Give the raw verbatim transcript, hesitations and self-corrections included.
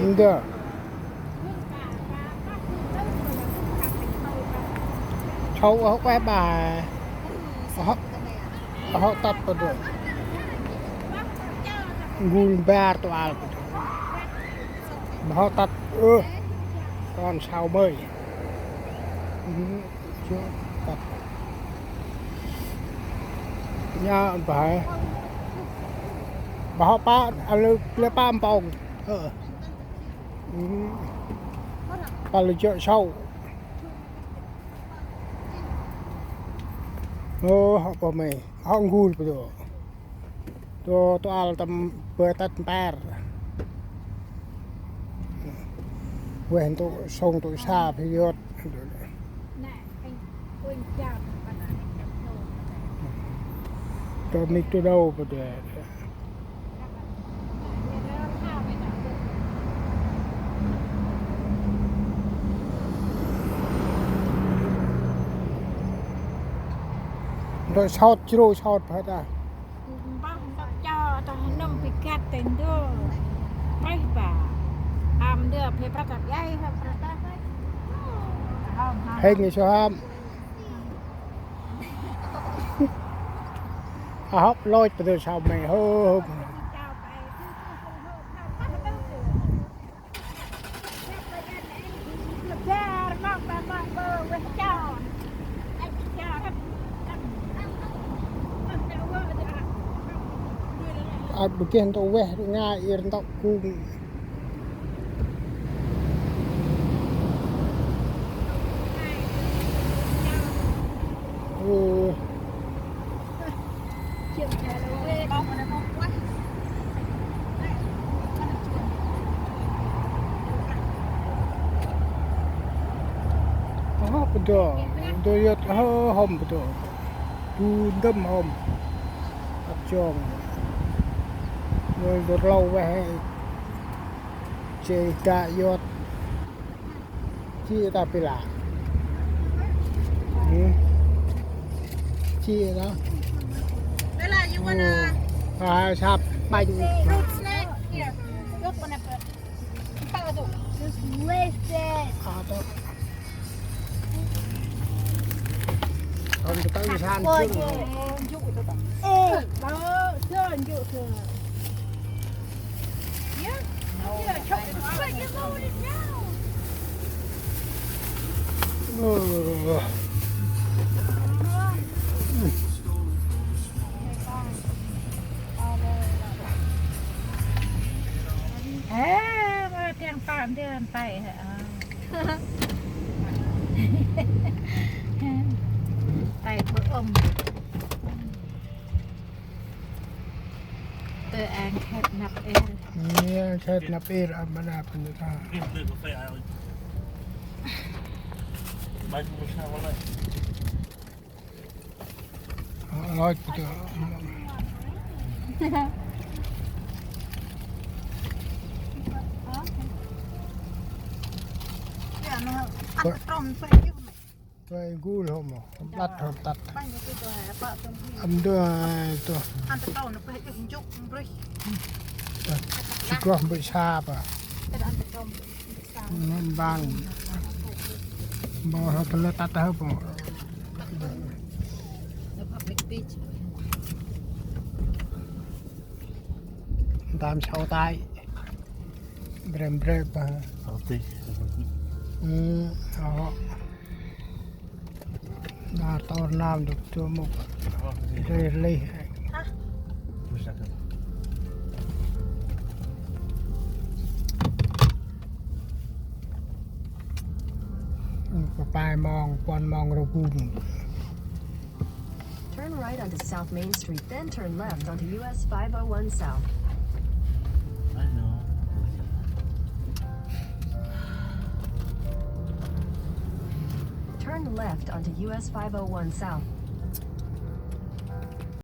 Ndơ. Sau ôh ueh ba. Ôh, ôh tât pa dơ. Ngul mbar tu al pa dơ. Ôh tât. Ơ. Kon sau mơi. Ơ, tât. Nha ba. Ba hŏ pa, a lơ, lơ pa mpông. Ơ. Ơ. Pa lơ jŏ sau. Ơ, hŏ pa mê. Hŏ ngul pa dơ. Tô, tô al tâm bơi tât mper. Ueh ntŭk sông ntŭk sa phi yot. Tô nik tô đô pa dơ. Ntŭk sot, jrô sot pa ta. Mbah mbah cho tah nâm bi găt tê ndơ. Prêh ba. Am ndơ bi prăk ap yai ha prăk ap. Hêng ni so ham. A hŏp lôch pa dơ sau mê hô. Ăt bơ geh ntŭk ueh rŭ ngai ir ntŭk kung. Ơ. Ơ, pa dơ. Dơ yơt, ơ, hŏm pa dơ. Du ndâm hŏm. Ăt jong. Dơ, dơ rlau ueh. Chê ka yơt. Chi ta pila. Hmm. Chi ta. Bella, you wanna... Hmm. Ah, sap bánh. Fruit snack? Here. Look, wanna put... Just waste it. Ah, to. Còn cái tao san. Ôi, chưa. Ê, đó, chưa, chưa, chưa. Ê, mà thằng Phạm thì ăn tay hả? Tay bự ôm. Tơ ang khet năp er. Iya, khet năp er, a, ma năp năp ta. Lôch tơ. Tơ ngul hŏm, hŏm tât, hŏm tât. Ăn dơ, tơ. Tơ. Sikoh mbơi sa pa. Nơm bang. Mbơi hŏm tơ lơ tât hŏm. Tam sau tai. Brem brem pa. Ơ, ơ. Nar tor nam duk tu muk. Rê rê. Hah? Papai mong, puăn mong rô gum. Turn right onto South Main Street, then turn left onto U S five oh one South. I know. Turn left onto U S five oh one South.